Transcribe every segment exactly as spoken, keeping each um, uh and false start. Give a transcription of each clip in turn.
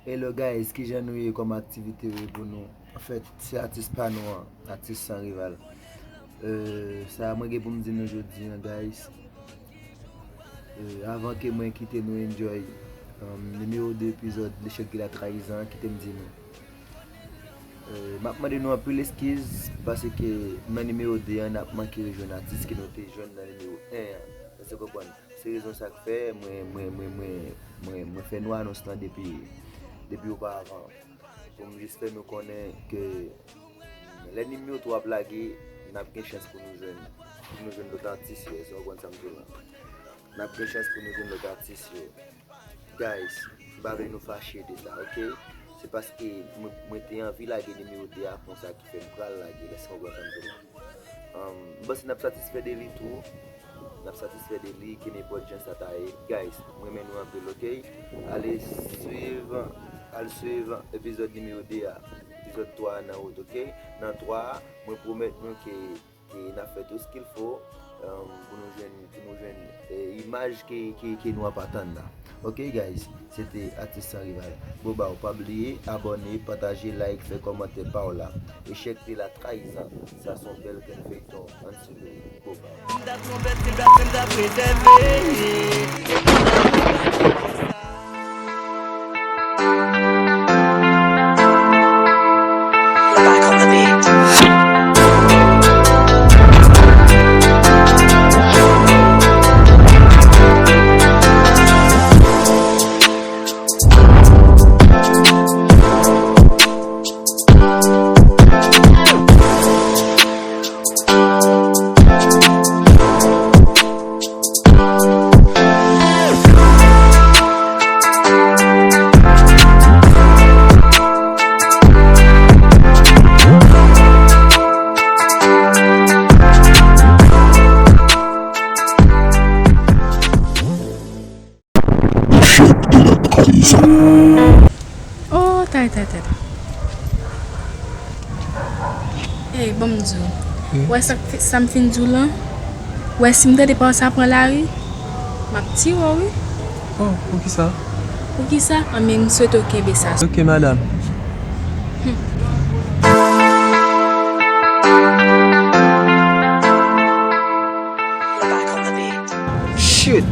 Hello guys, kijan nou ye, kòman aktivite yo ye pou nou? Anfèt, se atis pa nou an, atis san rival. Euh, sa mwen gen pou m di nou jodi an, guys. Euh, avan ke mwen kite nou enjoy, um, nimewo de epizòd L'échec et la trahison an, kite m di nou. Euh, m ap mande nou anpil eskiz, paske nan nimewo de an, n ap manke rejwenn atis ke nou te jwenn nan nimewo en an. Èske w konprann? Se rezon sa k fè mwen, mwen, mwen, mwen, mwen, mwen fè nou anons lan depi, depi oparavan. Pou m jis fè nou konnen ke lè nimewo twa ap lage, n ap gen chans pou nou jwenn, pou nou jwenn lòt atis yo, èske w konprann sa m di w la? N ap gen chans pou nou jwenn lòt atis yo. Guys, m pa vle nou fache de sa, oke? Se paske mwen, mwen te anvi lage nimewo de a konsa ki fè m pral lage l, èske w konprann sa m di w la? Um, m panse n ap satisfè de li tou. N ap satisfè de li, ke nenpòt jan sa ta ye. Guys, m renmen nou anpil, oke? Ale swiv, al swiv epizòd nimewo de a. Epizòd twa a nan wout, oke? Nan twa a, mwen pwomèt nou ke, ke n ap fè tout ce qu'il faut, um, pou nou jwenn, pou nou jwenn, eh, imaj ke, ke, ke nou ap atann la. Ok guys, se te atis san rival. Bobaw, pa bliye abòne, pataje, like, fè kòmantè pa w la. Echèk te la trayizan. Sa se yon bèl grenn feyton. Ann swiv li. Bobaw. Echèk de la trayizan. Oh, tay, tay, tay. Ey, ban m di w. Wi. Wè sa k fi-, sa m fin di w lan? Wè si m tande pawòl sa pran lari, m ap tiye w, wi. Oh, poukisa? Poukisa? Anben, m swete w kenbe sa. Ok, madanm. Hmm. Shit!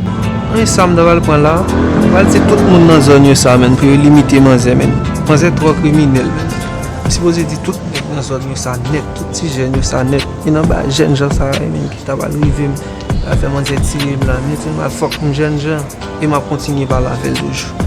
Men sa m ta pral pran la, m pral di tout moun nan zòn yo sa, menn, pou yo limite manzè, menn. Manzè twò kriminèl, menn. M sipoze di tout nèg nan zòn yo sa nèt, tout ti jèn yo sa nèt. E nan bagay jènjan sa yo, menn, ki ta pral rive m, ta fè manzè tire m la nèt, men fòk m jènjan, e m ap kontinye pale avè l toujou.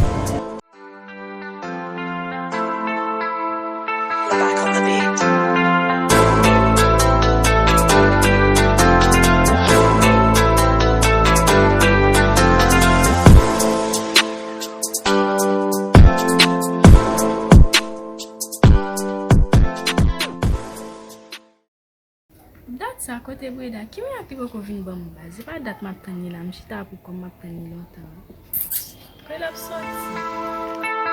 Dat sa, kote Breda? Ki mwen ki poko vin ban m baz? Se pa dat m ap tann li la, m chita pou kò m, m ap tann li lontan. Kote l ap soti?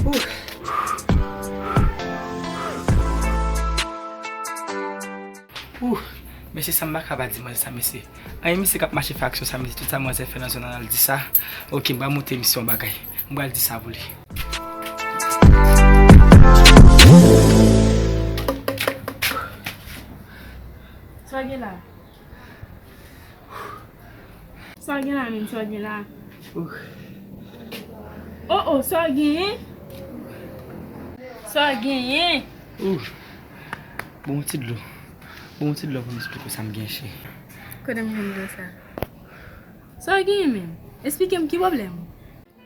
Ouh. Ouh. Mesye, sa m pa ka pa di manzè sa, mesye. Anyen, mesye k ap mache fè aksyon sa, mesye. Tout sa manzè fè nan zòn nan, al di sa. Ok, m pral montre misye yon bagay. M pral di sa pou li. Sa w gen la? Sa w gen la menm, sa w gen la? Oh, oh, sa w genyen? Sa w genyen? Bon, yon ti dlo. Bon, yon ti dlo pou m esplike w sa m gen, cheri. Kote m jwenn dlo sa? Sa w genyen menm? Esplike m ki pwoblèm ou?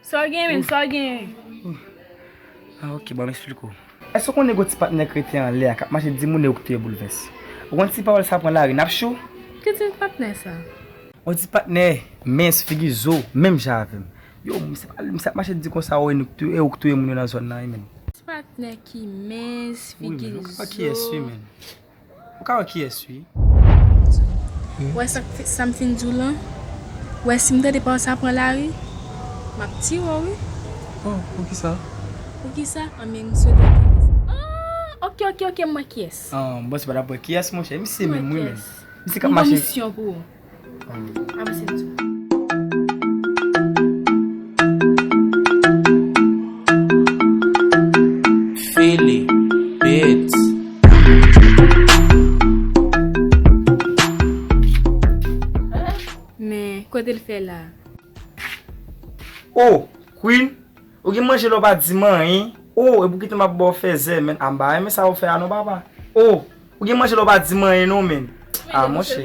Sa w genyen menm, sa w genyen? Ah, ok, ban m esplike w. Èske w konnen gen yon ti patnè k rete anlè a, k ap mache di moun e ou k touye boulvès? Ou konn si pawòl sa pran lari, n ap cho? Ki ti patnè sa? Yon ti patnè mens, figi zo, menm jan avè m. Yo, misye pa, misye ap mache di konsa, o, e nou k touye, e ou k touye moun yo nan zòn nan, wi, menn. Ti patnè ki mens, figi zo. Wi, menn, ou ka wè kiyès, wi, menn. Ou ka wè kiyès, wi. Wè sa k fi- sa m fin di w lan? Wè si m tande pawòl sa pran lari, m ap tiye w wi. Oh, poukisa? Poukisa? Anben m swete w kenbe sa. Ah, ok, ok, ok, m wè kiyès. Ah, bon, se pa dapre kiyès, monchè. Misye menm, wi, men. Misye k ap mache. M gon misyon pou ou. Avanse m di w. Philly Beats. Men, kote l fè la? Oh, Queen, ou gen manje la w pa di m anyen? Oh, e pou kite m ap ba w fèzè, men, a m pa renmen sa w fè a non, papa. Oh, ou gen manje la w pa di m anyen non, men. Ah, monchè.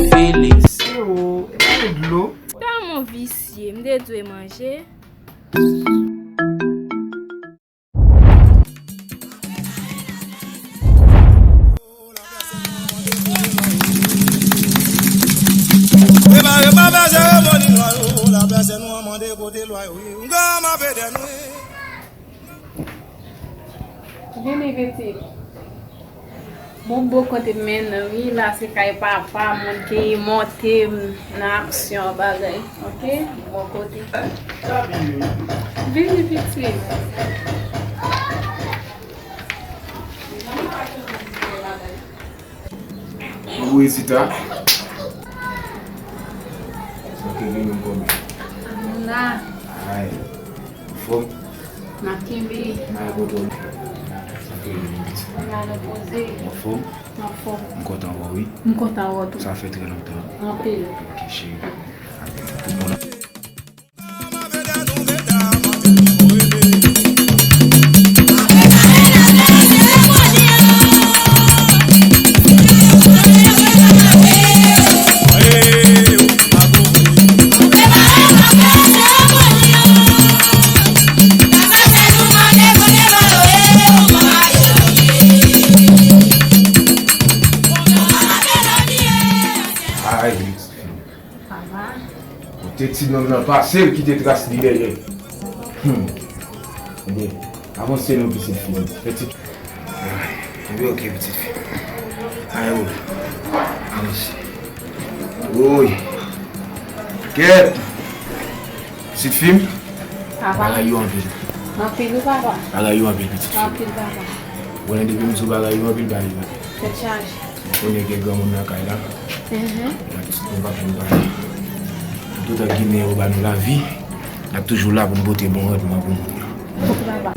Felix. Yo, e pa de dlo. Tèlman visye, m te dwe manje. Prepare pa fè seremoni nwa yo, la fè sè nou an mande kote lwa yo ye. M gran mape dè nou ye. Vini pitit. Bon, bon kote m mennen wi, la se kay papa, moun ki monte m nan aksyon bagay, ok? Bon kote. Vini pitit. Mwen voye Zita. Sa ke vini m konbyen? Nou la. Ay. Anfòm? N ap kenbe. N ap kontan. Sa ke vini pitit. N ap repoze. Anfòm? Anfòm. M kontan wè w wi. M kontan wè w tou. Sa fè trè lontan. Anpil. Ok, cheri. Anpil. Tout bon. Ay, Felix. Papa. Kote ti nonm nan pase, l kite tras li dèyè. Hmm. Ebyen, avanse non, pitit fi m. Fè ti. Ebyen, ok, pitit fi m. Ay, woy. Avanse. Woy. Kèt. Pitit fi m. Papa. Bagay yo anpil. Anpil, wi, papa. Bagay yo anpil, pitit fi m. Anpil, papa. Konnen depi m di w bagay yo anpil, bagay yo anpil. Tèt chaje. Mwen konnen gen granmoun nan kay la. Mhm. Nou pa konn pale. Toutan Ginen yo ba nou lavi, n ap toujou la pou n pote bon randman pou moun yo. Ok, papa.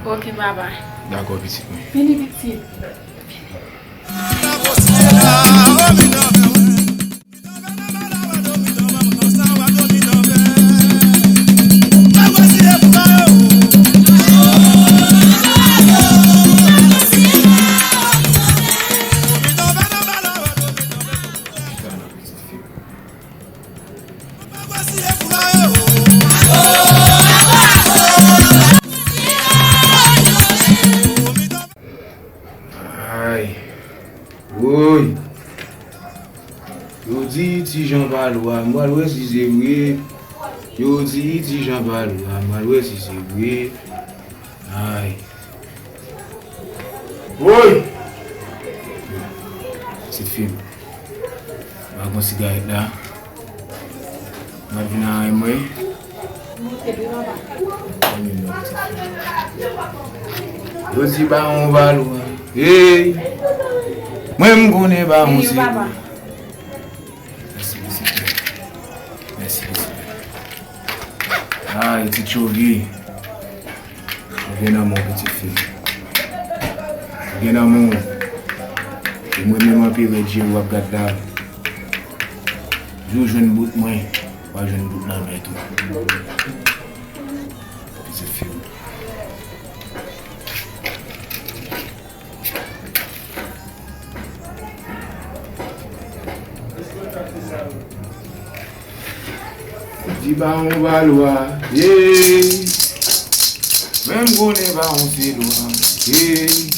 Ok, papa. Dakò, pitit mwen. Vini, pitit. Ay. Woy. Yo di Ti Jan pa lwa, m pral wè si se vre. Yo di Ti Jan pa lwa, m pral wè si se vre. Ay. Woy! Pitit fi m. M ap pran sigarèt la. M ap vin a mwen. Yo di bawon pa lwa. Hey! Mwen m konnen bawon se lwa. Mèsi, pitit mwen. Mèsi, pitit mwen. Ay, ti tchovi. Ou gen nan men w, pitit fi m. Ou gen nan men w. E mwen menm anperè Djeri w ap gad la. Jou w jwenn bout mwen, w a jwenn bout lanmè tou. Pitit fi m. Di bawon pa lwa, yeah. Men m konnen bawon se lwa, yeah.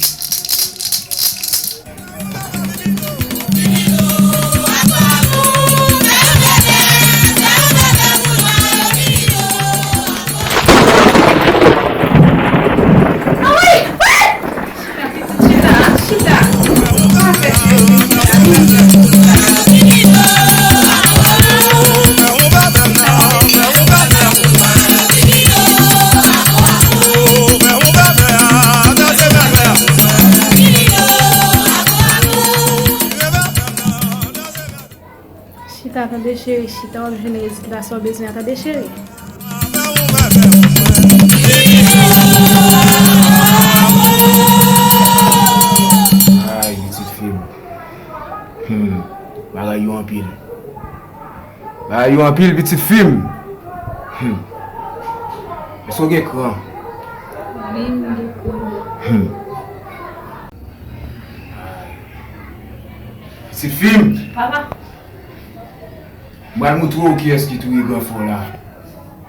Cheri, chita, w ap jwenn rezilta sa w bezwen an, tande, cheri. Ay, pitit fi m. Hmm, bagay yo anpil. Bagay yo anpil, pitit fi m. Hmm. Èske w gen kran? Wi, m gen kran. Hmm. Pitit fi m. Papa. M pral moutre w kiyès ki touye gran frè w la.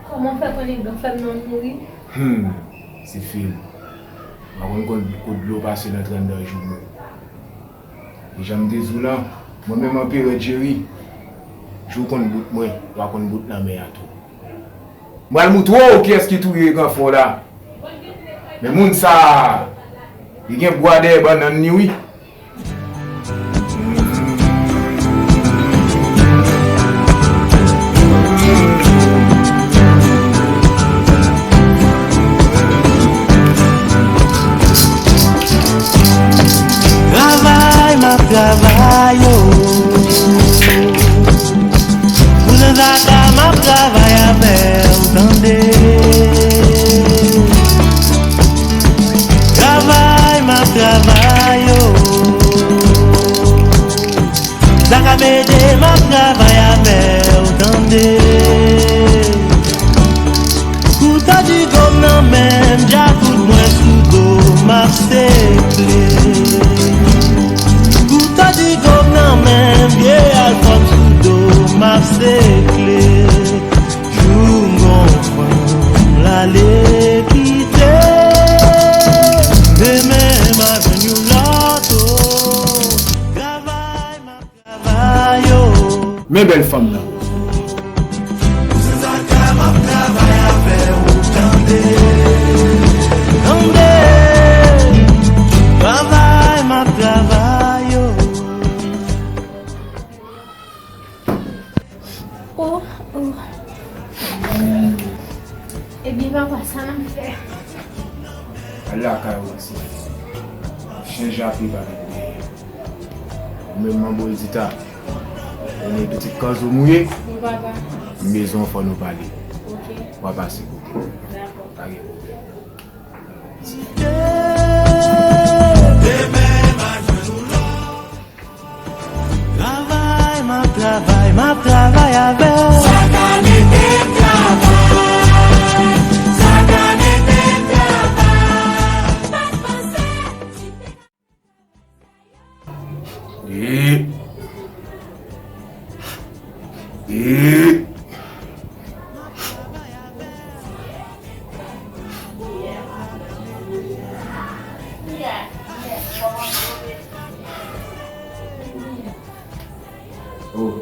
Kòman w fè konnen gran frè m nan mouri? Hmm, pitit fi m. M pa konn kot, kot dlo pase nan tranndan jou. E jan m te di w lan, mwen menm Anperè Jerry, jou konn bout mwen, lwa konn bout lanmè a tou. M pral moutre w kiyès ki touye gran frè w la. Men moun sa a, li gen bwa dèyè bannann li wi. Travay m ap travay, o. Pou nan zaka m ap travay avè w, tande. Travay m ap travay, o. Zaka m ede m ap travay avè w, tande. Kouto digo m nan men m, djakout mwen sou do m ap sekle. Kouto digo m nan men m, vye alfòm sou do m ap sekle. Jou m gon fanm, l ale kite. Demen m a jwenn yon lòt, o. Travay m ap travay, o. Men bèl fanm nan. Pou zaka m ap travay avè w, tande. Tande. Travay m ap travay, o. Oh, oh. Ebyen, papa, sa n ap fè? Al lakay ou, pitit. Chen Japi pa gen dèyè. Ou menm, Manbo Edita. Konnen pitit kòz ou mouye. Wi, papa. M bezwen w, fò nou pale. Ok. W a pase kote m. Dakò. Pa gen pwoblèm. Travay, m ap travay, m ap travay avè w. Sa ka mete travay, sa ka mete travay. Pa t panse. E, e. Oh,